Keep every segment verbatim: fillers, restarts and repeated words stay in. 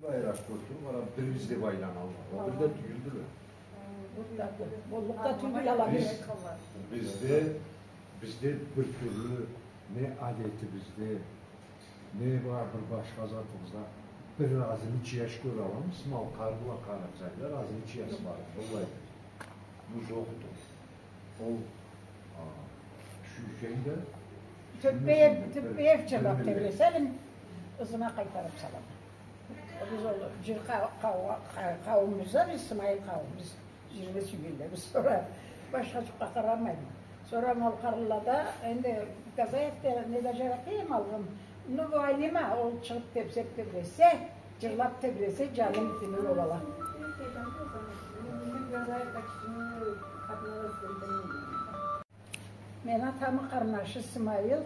Байракъ кётюрюп, ала бир бизде байланалла. Ол бир да тюйюлдюле. Боллукъ да тюйюлдюле ала бир. Биз, бизде, бизде бир тюрлю не адетибизде, не бар бир башха затыбызда бир различиясы кёре аламысыз, Малкъар бла Къарачайда различиясы бар. Быллай. Бу жокъду. Ол, а, сюйсенг да, тёппеев, тёппеев жырлап тебресе, мен ызына къайтарып салама. Биз ол жыр къа-, къа-, къа-, къауумубуз да, биз Сымайыл къауумубуз, жырны сюйгенлебиз. Сора башха жукъгъа къарамайма. Сора малкъарлылада, энди Газаевде не да жаратайым алгъын. Ну, бу Алима, ол чыгъып тебресе, тебресе, жырлап тебресе, жаным тини ол ала. Мени атамы къарнашы Сымайыл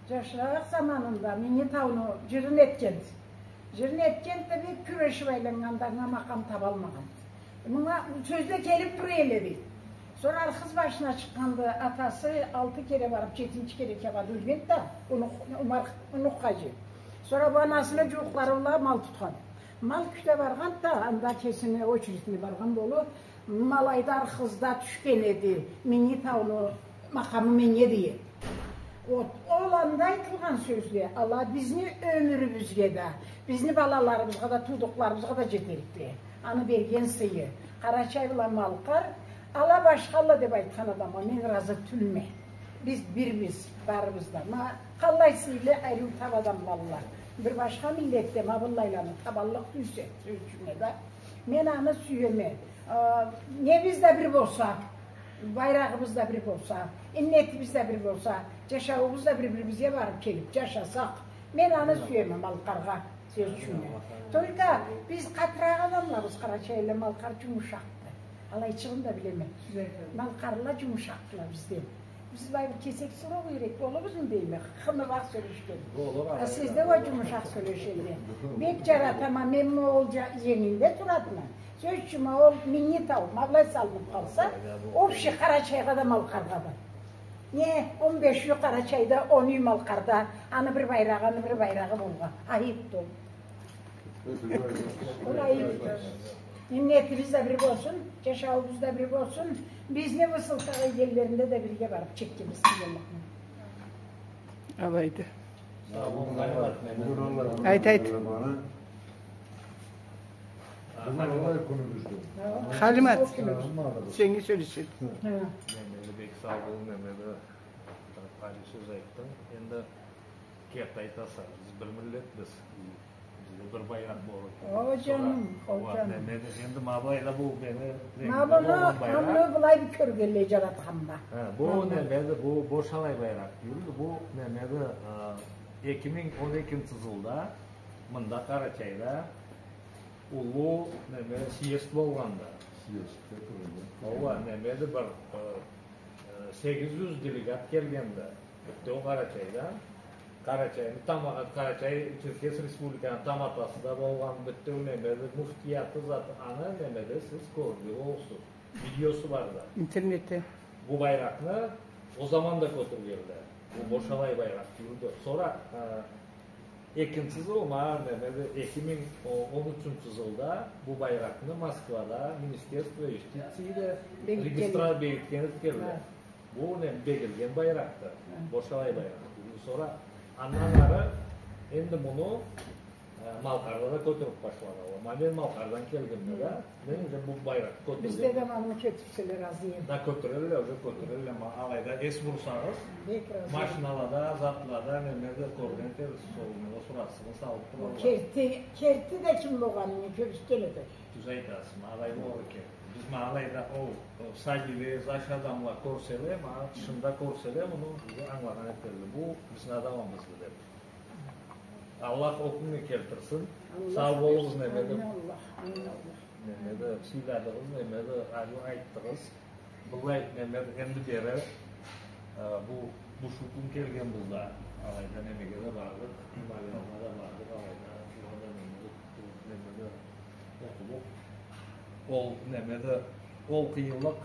жашырагъы заманында Минги тауну жырын этгенди. Жырын этгенди да, бек кюрешип айланнганды, анга макъам табалмагъанды. Мынга сёзле келип тура эди, дейди. Сора Архыз башына чыкъгъанды, атасы алты кере барып, жетинчи кере кебады ёлгенди да, Унух-, Умар, Унух хажи. Сора бу анасына жууукълары бла мал тутхан. Мал кюте баргъанды да, анда кесини очередине баргъан болуп, Малайда Архызда тюшген эди, Минги тауну макъамы меннге, дей. Вот, ол анда айтылгъан сёзле, ала бизни ёмюрюбюзге да, бизни балаларыбызгъа да, туудукъларыбызгъа да жетерикле. Аны берген сыйы. Къарачай бла Малкъар, ала башхалла деп айтхан адамгъа мен ыразы тюлме. Биз бирбиз, барыбыз да. Ма къаллай сыйлы, ариу таб адамлалла. Бир башха миллетде ма быллайланы табаллыкъ тюйюлсе, сёз ючюн да. Мен аны сюеме. А, небиз да бир болса, байрагъыбыз да бир болса, иннетибиз да бир болса, жашауубуз да бир-бирибизге барып келип жашасакъ, мен аны сюеме Малкъаргъа, сёз ючюн. Только биз къатыракъ адамлабыз, къарачайлыла, Малкъар жумушакъды. Алайчыгъын да билеме. Малкъарлыла жумушакъдыла бизден. Биз былай бир кесек соруу керек болурбузму дейме, хыныбакъ сёлешген. А сизде уа жумушакъ сёлешелле. Бек жаратама, мен ма ол жа-, женгинде туратма. Сёз ючюн, ма ол Минги тау, ма былай салынып къалса, общий Къарачайгъа да, Малкъаргъа да. Не, он беш юй Къарачайда, он юй Малкъарда, аны бир байрагъы, аны бир байрагъы болгъан. Айыпды ол. Ол айып. Иннетибиз да бир болсун, жашауубуз да бир болсун. Бизни бу сылтагъы эллеринде да бирге барып жетгенибиз болсун. Алайды. Айт, айт. Халимат, сеннге сёлешеди. Мен да бек сау бол, мен да бир къалай сёз айтдынг. Энди керти айтаса, биз бир миллетбиз. Бизде бир байракъ болур. О, жаным, о, жаным. Энди ма былайда бу мени... Ма муну, ма муну былай бир кёргенлей жаратханма. Бу немеди, бу бошалай байракъ тюйюлдю, бу немеди, а, эки минг он экинчи жылда мында Къарачайда уллу неме, съезд болгъанды. Съездде тургъанды. Ооба, немеди бир, э, э, сегиз юз делегат келгенди. Бютеу Къарачайдан. Къарачайны тама-, Къарачай-Черкес Республиканы таматасы да болгъан, бютеу немеди, муфтияты, заты, аны немеди, сиз кёрюрге болурсуз. Видеосу барды. Интернетде. Бу байракъны ол заманда кётюргенди. Бу бошалай байракъ тюйюлдю. Сора, э, экинчи жыл, ма, немеди, эки минг он ючюнчю жылда бу байракъны Москвада Министерство юстицияда регистра-, бегитген этгенле. Бу не, бегилген байракъды. Бошалай байракъ. Сора андан ары энди муну, э, Малкъарда да кётюрюп башладыла. Ма мен Малкъардан келгенме да, мен уже бу байракъ кётюрген. Бизде да ма муну кётюрселе, разы эдим. Да кётюрелле, уже кётюрелле. Ма алайда эс бурсагъыз, машиналада, затлада, немеде кёрген этерсиз, ол неме сурасыгъыз, салып туралла. Керти, керти да ким болгъанын кёргюзтелле да. Тюз айтасыз, ма алай болур экен. Биз ма алайда ол, ол сабийле, жаш адамла кёрселе, ма тышында кёрселе, муну уже ангылагъан этерле. Бу бизни адамыбызды деп. Аллах ол кюннге келтирсин. Сау болугъуз, немеди, немеди, сыйладыгъыз, немеди, ариу айтдыгъыз. Былай, немеди, энди бери, э, бу, бу шу кюн келген болду, алайда немеге да бардыкъ, мемориалгъа да бардыкъ, алайда, шугъар да немеди, немеди, окъудукъ. Ол немеди, ол къыйынлыкъ.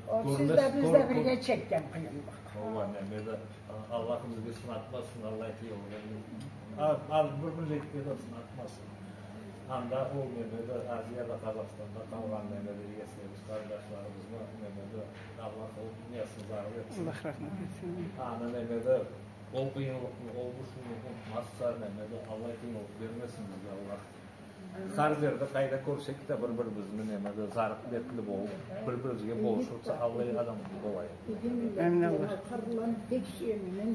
Ол сиз да, биз да бирге чекген къыйынлыкъ. Ооба, немеди, Аллах бизге сынатмасын, Аллах эки ёлгъа. А, а, бир-бир жигитле да сынатмасын. Анда ол немеде, Азияда, Къазахстанда къалгъан немеде, эгеслерибиз, къарындашларыбызны немеде, Аллах ол дуниясын зарыл этсин. Аллах рахмат этсин. Аны немеде, ол къыйынлыкъны, ол бушуулукъну унутмазча немеде, Аллах къыйынлыкъ бермесин бизге, Аллах. Хар жерде къайда кёрсек да, бир-бирибизни немеде, зарыкъ бетли болуп, бир-бирибизге болушурча, Аллах адамыбыз болайыкъ. Амин, Аллах. Къартланы бек сюеме мен.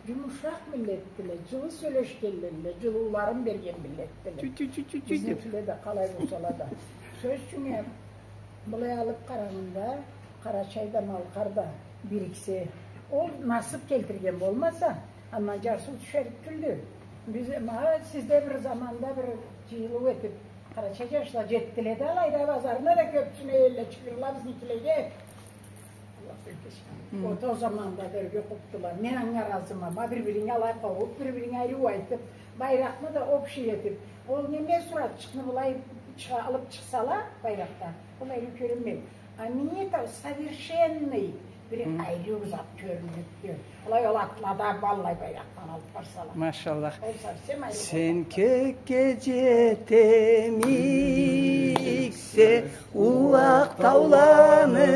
Жумушакъ миллетдиле, жылы сёлешгенледиле, жылыуларын берген миллетдиле. Тю, тю, тю, тю, тю деп. Бизникиле да къалай болсала да. Сёз ючюн, былай алып къарагъанда, Къарачай да, Малкъар да бириксе, ол насып келтирген болмаса, андан жарсыу тюшерик тюлдю. Биз, ма, сизде бир заманда бир жыйылыу этип, къарачай жашла жетдиле да, алайда базарына да кёпюсюне элле чыгъырла бизникилеге. Аллах беркесин. Хы. Ол заманда бирге къуртдула. Мен анга ыразыма. Ма бир-биринге алай къобуп, бир-биринге ариу айтып, байракъны да общий этип. Ол неме, суратчыкъны былай чыгъа-, алып чыкъсала байракъда, ол ариу кёрюнмей. А минги тау совершенный бир ариу зат кёрюнюпдю. Алай ол атлада, валлахи, байракъдан алып барсала. Машаллах. Ол совсем ариу. Сен кёкге жетемиксе, ууакъ тауланы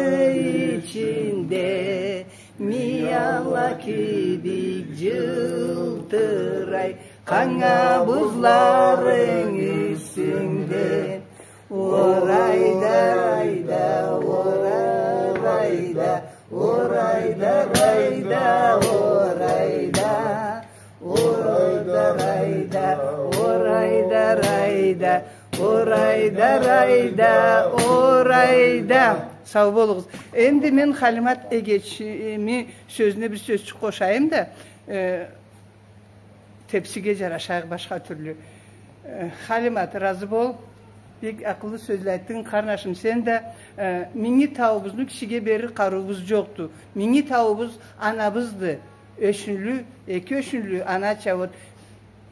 ичинде, мияла кибик жылтырай, къанга бузларынг юсюнгде. Орайда, райда, орайда, орайда, райда, орайда. Орайда, райда, орайда, райда, орайда, райда, орайда. Сау болугъуз. Энди мен Халимат эгечими сёзюне бир сёзчюк къошайым да, э, тепсиге жарашайыкъ башха тюрлю. Э, Халимат, разы бол. Бек акъыллы сёзле айтдынг, къарнашым, сен да. Э, минги тауубузну кишиге берир къарыуубуз жокъду. Минги тауубуз анабызды. Ёшюнлю, эки ёшюнлю анача, вот.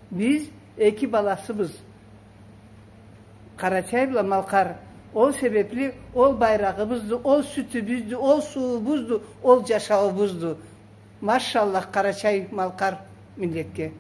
Биз эки баласыбыз. Къарачай бла Малкъар. Ол себепли ол байрагъыбызды, ол сютюбюздю, ол сууубузду, ол жашауубузду. Машаллах, къарачай-малкъар миллетге.